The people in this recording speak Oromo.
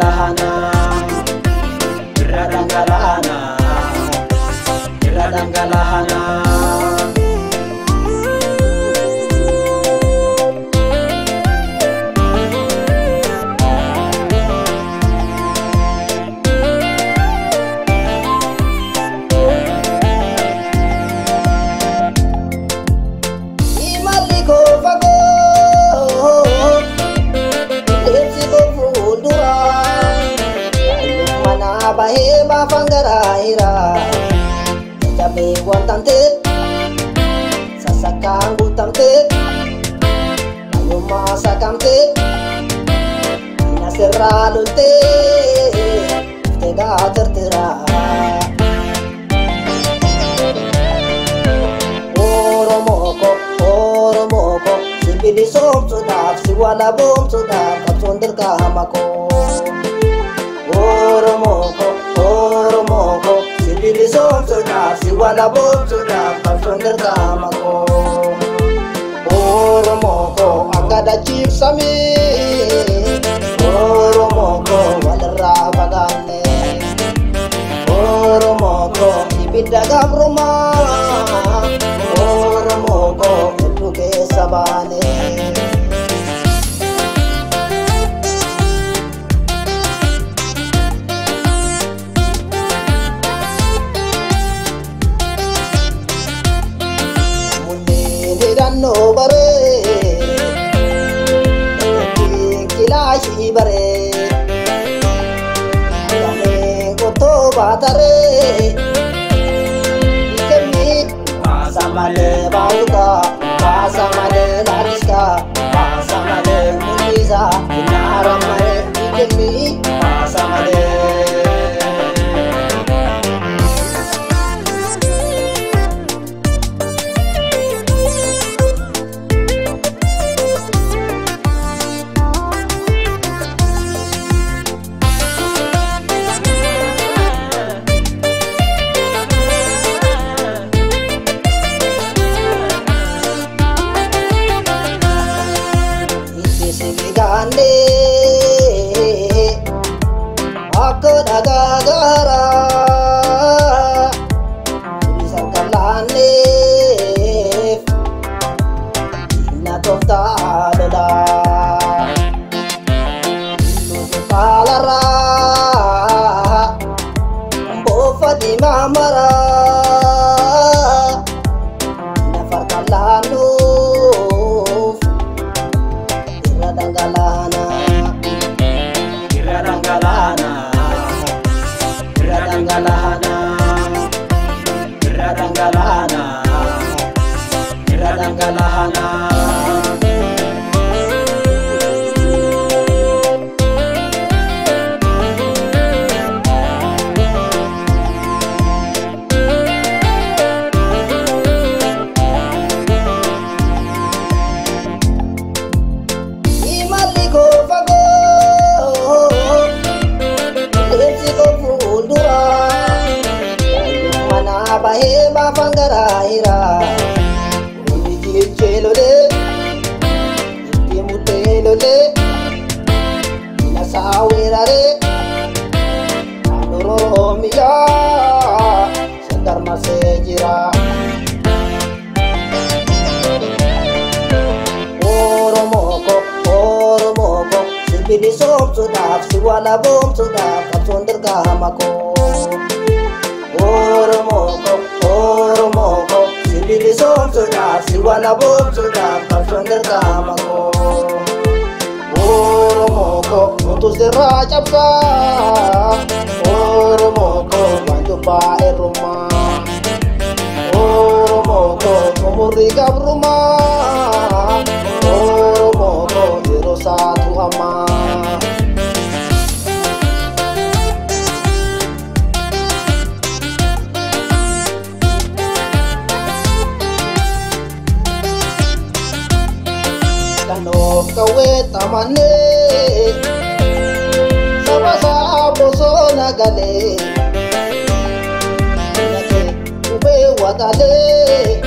dhangala'ana, irra dhangala'ana, irra dhangala'ana. Bahee baafan garaa hira jabee guantamte sasakkaan guutamte maalummaa sakamte diina sirraa lolte dhuftee gaatirtira. Oromoo ko Oromoo ko si bilisoomsuudhaaf si walaboomsuudhaaf qabsoon dirqama koo. Oromoo ko Oromoo ko si bilisoomsuudhaaf si walaboomsuudhaaf qabsoon dirqama koo. Oromoo ko akka dachiifsamee Oromoo ko walirraa fagaanne Oromoo ko ibidda gabrummaa Oromoo ko hedduu keessa baane. Hidhannoo baree kilaashii baree damee qottoo baataree ikemmi baasa malee baalukaa baasa malee laaliskaa baasa malee mul'isaa inaara malee ikemmi baasa malee. Akka dhagaa gaaraa bilisa galaanneef diina tooftaa lolaa nuti faalarraa boofa diimaa maraa diina farka laannuuf irra dhangala'ana. Irra dhangala'ana, irra dhangala'ana, irra dhangala'ana, irra dhangala'ana. Imalli koo fagoo deemsi koo fuuldura manaa bahee baafan garaa hira hundi jilchee lolee itti muddee lolee diina isaa weeraree naannoo Oromiyaa shaggar marsee jira. Oromoo ko Oromoo ko si bilisoomsuudhaaf si walaboomsuudhaaf qabsoon dirqama koo. Oromoo ko Oromoo ko si bilisoomsuudhaaf si walaboomsuudhaaf qabsoon dirqama koo. Oromoo ko nutu sirraa cabsaa Oromoo ko waanjubbaa irrumaa Oromoo ko umurri gabrumaa Oromoo ko yeroo saatu ammaa. Kan of qawwee xamannee saba isaa bosona galee naqee qubee waxalee